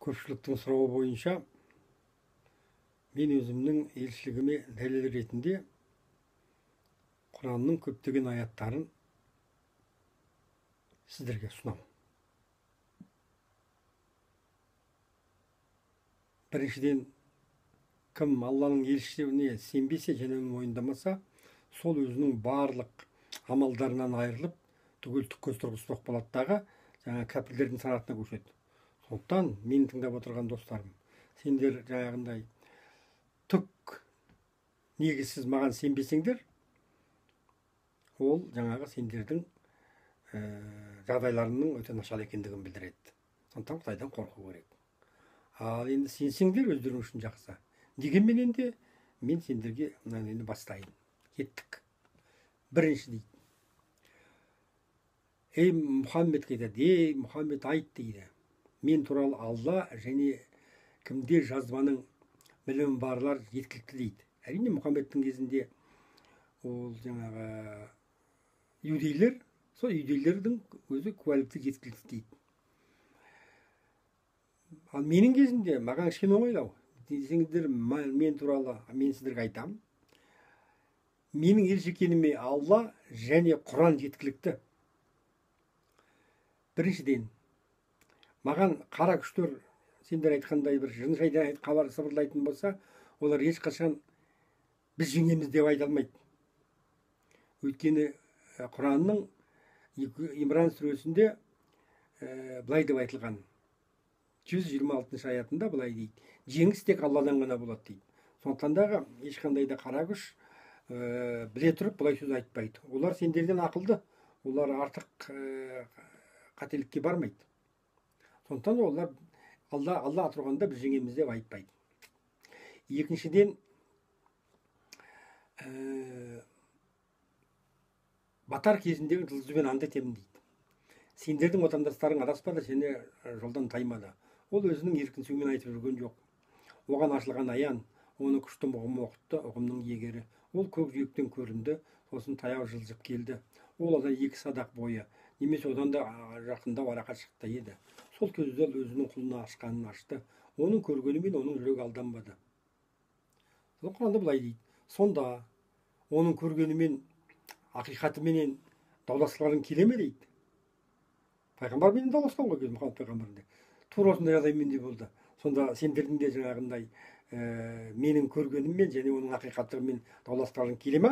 Көпшіліктің сұрауы бойынша мен өзімнің елшілігіме дәлел ретінде Құранның көптеген аяттарын сіздерге ұсынамын. Біріншіден, кім Алланың елшісіне сенбесе және оны мойындамаса, сол өзінің барлық амалдарынан айырылып, түгел түкке тұрғызбақ болады дағы, жаңа кәпірлердің санатына көшеді. Сондықтан мені тыңдап отырған достарым, сендер жаңағындай түк негізсіз маған сенбесеңдер, ол жаңағы сендердің жағдайларының өте нашар екендігін білдіреді. Сондықтан Құдайдан қорқу керек. Ал енді сенсеңдер өздерің үшін жақсы. Дегенменен де мен сендерге мынаны енді бастайын. Кеттік. Бірінші дейді. Ей Мұхаммедке айтады, ей Мұхаммед айт дейді. Мен туралы Алла және кімде жазбаның білімі барлар жеткілікті дейді. Әрине Мұхаммедтің кезінде ол жаңағы иудейлер, сол иудейлердің өзі куәлікті жеткілікті дейді. Ал менің кезімде маған кішкене оңайлау десеңіздер, мен туралы мен сіздерге айтамын. Менің елші екеніме Алла және Құран жеткілікті. Біріншіден, маған қара күштер сендер айтқандай бір жын шайтан хабар сыбырлайтын болса, олар ешқашан біз жеңеміз деп айта алмайды. Өйткені Құранның Имран сүресінде былай деп айтылған. 126 аятында былай дейді. Жеңіс тек Алладан ғана болады дейді. Сондықтан дағы ешқандай да қара күш біле тұрып бұлай сөз айтпайды. Олар сендерден ақылды, олар артық қателікке бармайды. Сондықтан олар Алла тұрғанда біз жеңеміз деп айтпайды. Екіншіден, батар кезіндегі жұлдызбен ант етемін дейді. Сендердің отандастарың адаспады және жолдан таймады. Ол өзінің еркінсуімен айтып жүрген жоқ. Оған ашылған аян, оны күшті ұғым оқытты, ұғымның иегері. Ол көк жүйектен көрінді, сосын таяу жылжып келді. Ол одан 2 садақ бойы, немесе одан да жақындау арақашықтықта еді. Сол кезде ол өзінің құлына ашқанын ашты. Оның көргенімен оның жүрегі алданбады. Сол Құранда былай дейді. Сонда оның көргенімен, ақиқатыменен дауласқыларың келе ме дейді. Пайғамбарменен дауласқан ғой, Мұхаммед пайғамбармен. Тура осындай жағдай менде болды. Сонда сендердің де жаңағындай менің көргеніммен және оның ақиқаттығымен дауласқыларың келе ме?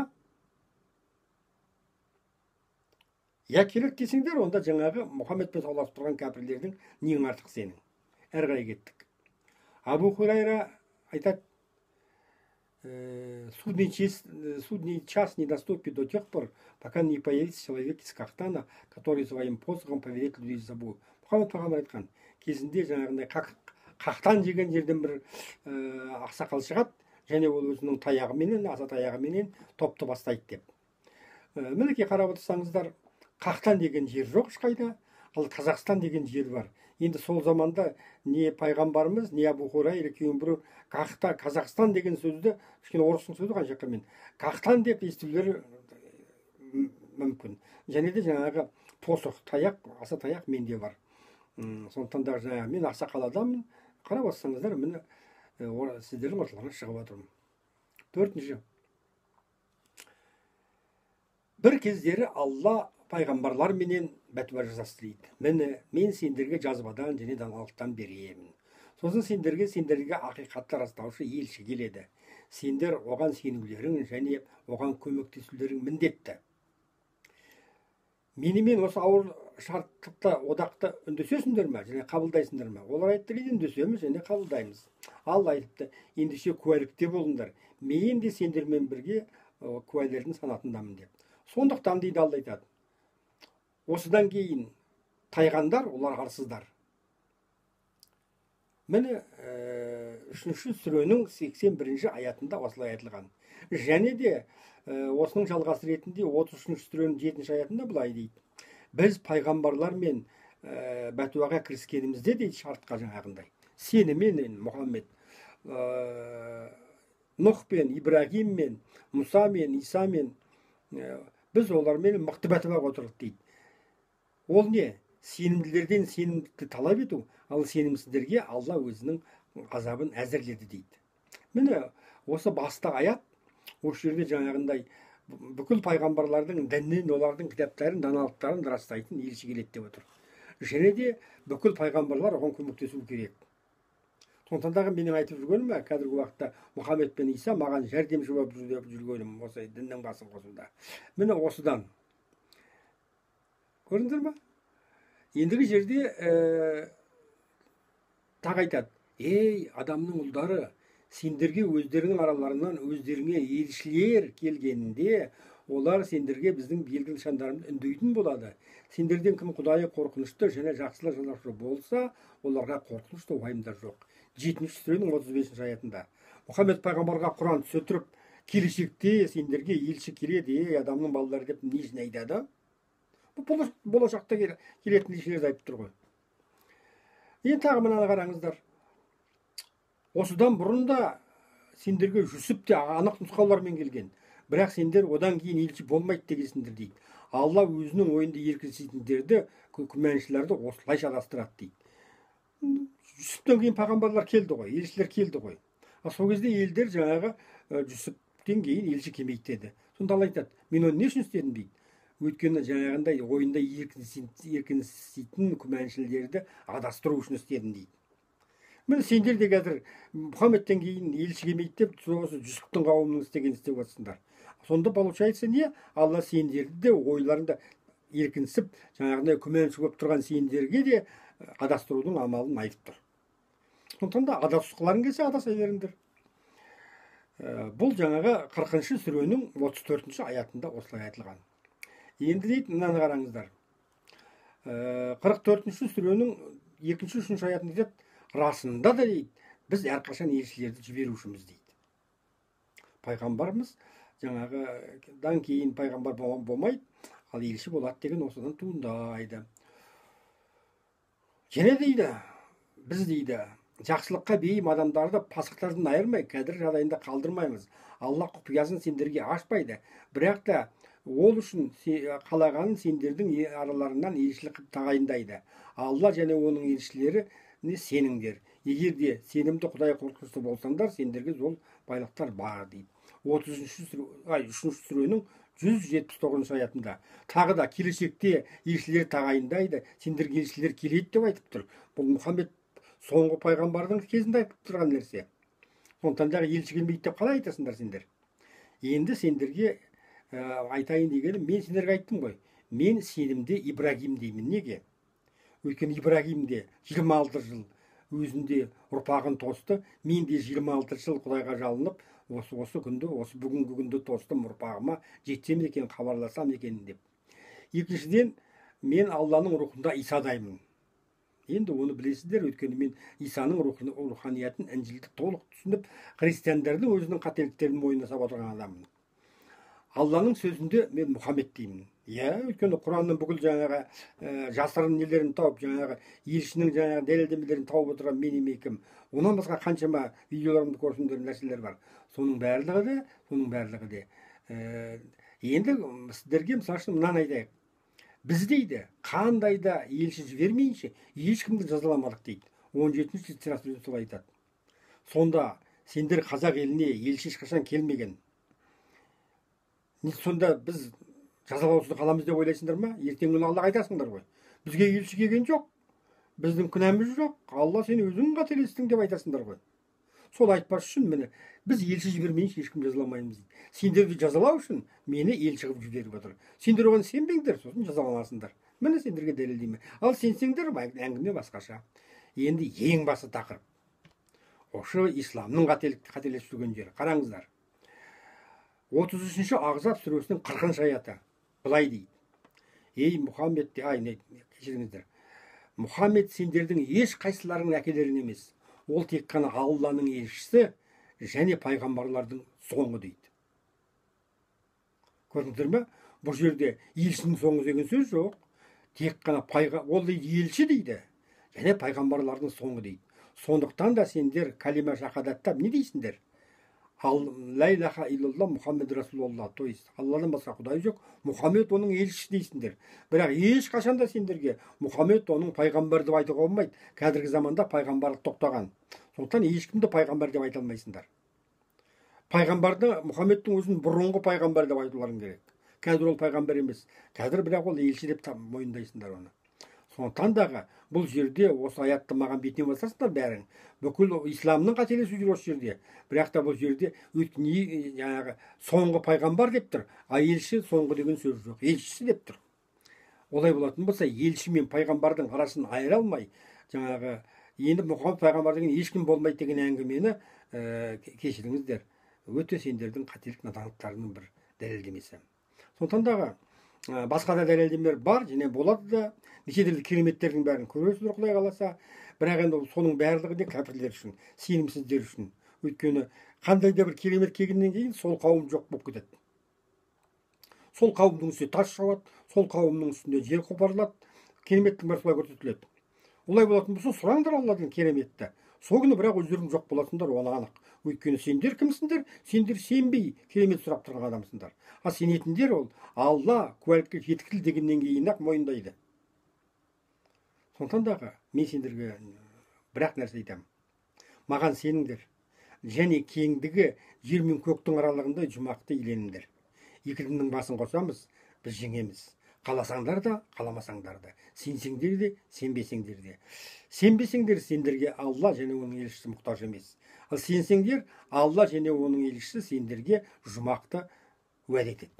Я келеді десеңдер, онда жаңағы Мұхаммедпен дауласып тұрған кәпірлердің нең артық сенің? Әрі қарай кеттік. Абу Хурайра айтады, судный час не наступит до тех пор, пока не появится человек из Кахтана, который своим посохом поведет людей за собой. Мұхаммед пайғамбар айтқан, кезінде жаңағындай Қақтан деген жерден бір ақсақал шығады, және ол өзінің таяғыменен, аса таяғыменен топты бастайды деп. Мінекей қарап отырсаңыздар, Қақтан деген жер жоқ ешқайда, ал Қазақстан деген жер бар. Енді сол заманда не пайғамбарымыз, не Абу Хурайра екеуінің біреу Қақта, Қазақстан деген сөзді, кішкене орыстың сөзі қанша жаққа Қақтан деп естулері мүмкін. Және де жаңағы посох, таяқ, аса таяқ менде бар. Сондықтан да жаңағы мен ақсақал адаммын. Қарап отырсаңыздар, міне сіздердің орталарына шығып отырмын. Төртінші. Бір кездері Алла пайғамбарлар менен бәтуа жасасты дейді. Міне, мен сендерге жазбадан және даналықтан беремін. Сосын сендерге ақиқатты растаушы елші келеді. Сендер оған сенулерің және оған көмектесулерің міндетті. Менімен осы ауыр шарттықта одақты үндесесіңдер ме және қабылдайсыңдар ме? Олар айтты, үндесеміз және қабылдаймыз. Алла айтыпты, ендеше куәлікте болыңдар. Мен де сендермен бірге куәлердің санатындамын деп. Сондықтан дейді Алла айтады, осыдан кейін тайғандар, олар арсыздар. Міне 3-ші сүренің 81-ші аятында осылай айтылған. Және де осының жалғасы ретінде 33-ші сүренің 7-ші аятында былай дейді. Біз пайғамбарлармен бәтуаға кіріскенімізде дейді шартқа жаңағындай. Сенімен, Мұхаммед, Нұхпен, Ибрагиммен, Мұсамен, Исамен біз олармен мықты бәтуаға отырдық дейді. Ол не? Сенімділерден сенімділікті талап ету, ал сенімсіздерге Алла өзінің азабын әзірледі дейді. Міне, осы басты аят, осы жерде жаңағындай бүкіл пайғамбарлардың дінін, олардың кітаптарын, даналықтарын растайтын елші келеді деп отыр. Және де бүкіл пайғамбарлар оған көмектесу керек. Сондықтан дағы менің айтып жүргенім, қазіргі уақытта Мұхаммед пен Иса маған жәрдемші болып жүр деп жүргенім осы діннің басын қосуда. Міне, осыдан. Көрдіңдер ме? Ендігі жерде тағы айтады: ей, адамның ұлдары, сендерге өздерінің араларынан өздеріңе елшілер келгенінде, олар сендерге біздің белгі нышандарымызды үндейтін болады. Сендерден кім Құдайы қорқынышты және жақсылық жасаушы болса, оларға қорқыныш та, уайым да жоқ. 7-сүренің 35-аятында. Мұхаммед пайғамбарға Құран түсе тұрып, келешекте сендерге елші келеді, ей, адамның балалары деп не үшін айтады? Бұл болашақта келетін елшілерді айтып тұр ғой. Енді тағы мынаны қараңыздар. Осыдан бұрын да сендерге Жүсіп те анық нұсқаулармен келген. Бірақ сендер одан кейін елші болмайды дегенсіңдер дейді. Алла өзінің ойында еркінситіндерді, күмәншілерді осылайша адастырады дейді. Жүсіптен кейін пайғамбарлар келді ғой, елшілер келді ғой. Ал сол кезде елдер жаңағы Жүсіптен кейін елші келмейді деді. Сонда Алла айтады: мен оны не үшін істедім дейді. Өйткені жаңағындай ойында еркінситін күмәншілдерді адастыру үшін істедім дейді. Міне, сендер де қазір Мұхаммедтен кейін елші келмейді деп осы Жүсіптің қауымының істегенін істеп жатсыңдар. Сонда получается не? Алла сендерді де ойларында еркінсіп, жаңағындай күмәншіл болып тұрған сендерге де адастырудың амалын айтып тұр. Сондықтан да адасқыларың келсе, адаса беріңдер. Бұл жаңағы 40-сүренің 34-аятында осылай айтылған. Енді дейді, мынаны қараңыздар. 44-сүренің 2-3 аятында айтады: расында да дейді, біз әрқашан елшілерді жіберушіміз дейді. Пайғамбарымыз жаңағыдан кейін пайғамбар болмайды, ал елші болады деген осыдан туындайды. Және дейді, біз дейді, жақсылыққа бейім адамдарды пасықтардан айырмай, кәдір жағдайында қалдырмаймыз. Алла құпиясын сендерге ашпайды, бірақ та ол үшін қалағанын сендердің араларынан елшілік қылып тағайындайды. Алла және оның елшілеріне сеніңдер. Егер де сенімді, Құдай қорқынышты болсаңдар, сендерге зор байлықтар бар дейді. 3-сүренің 179-аятында тағы да келешекте елшілер тағайындайды, сендерге елшілер келеді деп айтып тұр. Бұл Мұхаммед соңғы пайғамбардың кезінде айтып тұрған нәрсе. Сондықтан дағы елші келмейді деп қалай айтасыңдар сендер? Енді сендерге айтайын дегенім, мен сендерге айттым ғой, мен сенімде Ибрагим деймін. Неге? Өйткені Ибрагим де 26 жыл өзінде ұрпағын тосты, мен де 26 жыл Құдайға жалынып, осы күнді, осы бүгінгі күнді тостым, ұрпағыма жетсем екен, хабарласам екен деп. Екіншіден, мен Алланың рухында Исадаймын. Енді оны білесіздер, өйткені мен Исаның руханиятын, Інжілді толық түсініп, христиандардың өзінің қателіктерін мойнына салып отырған адаммын. Алланың сөзінде мен Мұхаммед деймін. Иә, өйткені Құранның бүкіл жаңағы жасырын нелерін тауып, жаңағы елшінің жаңағы дәлелдемелерін тауып отырған мен емекім. Онан басқа қаншама видеоларымды көрсеңдер, нәрселер бар. Соның барлығы де. Енді сіздерге мысалы үшін мынаны айтайық. Біз дейді, қандай да елші жібермейінше, ешкімді жазаламадық дейді. 17-ші солай айтады. Сонда сендер қазақ еліне елші ешқашан келмеген. Сонда біз жазалаусыз қаламыз деп ойлайсыңдар ма? Ертеңгі күні Аллаға айтасыңдар ғой. Бізге елші келген жоқ, біздің күнәміз жоқ, Алла сен өзің қателестің деп айтасыңдар ғой. Сол айтпас үшін міне біз елші жібермейінше ешкім жазаламаймыз дейді. Сендерді жазалау үшін мені елші қылып жіберіп отыр. Сендер оған сенбеңдер, сосын жазаланасыңдар. Міне сендерге дәлелдеймін. Ал сенсеңдер, әңгіме басқаша. Енді ең басы тақырып. Осы исламның қателесіп жүрген жері. Қараңыздар. 33-ші Ағзап сүресінің 40-шы аяты былай дейді. Ей Мұхаммед, кешіріңіздер. Мұхаммед сендердің еш қайсыларыңның әкелерің емес. Ол тек қана Алланың елшісі және пайғамбарлардың соңы дейді. Көрдіңіздер ме? Бұл жерде елшінің соңы деген сөз жоқ. Тек қана ол елші дейді және пайғамбарлардың соңы дейді. Сондықтан да сендер калима шахадаттап не дейсіңдер? Ла илаха иллалла Мұхаммед Расулалла, то есть Алладан басқа құдай жоқ, Мұхаммед оның елшісі дейсіңдер. Бірақ ешқашан да сендерге Мұхаммед оның пайғамбар деп айтуға болмайды. Қазіргі заманда пайғамбарлық тоқтаған. Сондықтан ешкімді пайғамбар деп айта алмайсыңдар. Пайғамбарды, Мұхаммедтің өзін бұрынғы пайғамбар деп айтуларың керек. Қазір ол пайғамбар емес. Қазір бірақ ол елші деп мойындайсыңдар оны. Сондықтан дағы бұл жерде осы аятты маған бетіне басасыңдар бәрің. Бүкіл исламның қателесу жүр осы жерде. Бірақ та бұл жерде өйткені жаңағы соңғы пайғамбар деп тұр, а елші соңғы деген сөз жоқ. Елшісі деп тұр. Олай болатын болса, елші мен пайғамбардың арасын айыра алмай, жаңағы енді Мұхаммед пайғамбар деген ешкім болмайды деген әңгімені кешіріңіздер. Өте сендердің қателік надандықтарының бір дәлелдемесі. Сондықтан дағы басқа да дәлелдемелер бар және болады да, неше түрлі кереметтердің бәрін көресіздер Құдай қаласа. Бірақ енді соның барлығы да кәпірлер үшін, сенімсіздер үшін. Өйткені қандай да бір керемет келгеннен кейін сол қауым жоқ болып кетеді. Сол қауымның үстіне тас жауады, сол қауымның үстінде жер қопарылады, кереметтің бәрі солай көрсетіледі. Олай болатын болса, сұраңдар Алладан кереметті. Сол күні бірақ өздерің жоқ боласыңдар, оны анық. Өйткені сендер кімсіңдер? Сендер сенбей керемет сұрап тұрған адамсыңдар. А сенетіндер ол Алла куәлікке жеткізіл дегеннен кейін ақ мойындайды. Сондықтан дағы мен сендерге бір-ақ нәрсе айтамын. Маған сеніңдер. Және кеңдігі жер мен көктің аралығында жұмақты иеленіңдер. Екі діннің басын қосамыз, біз жеңеміз. Қаласаңдар да, қаламасаңдар да, сенсеңдер де, сенбесеңдер де. Сенбесеңдер, сендерге Алла және оның елшісі мұқтаж емес. Ал сенсеңдер, Алла және оның елшісі сендерге жұмақты уәде етеді.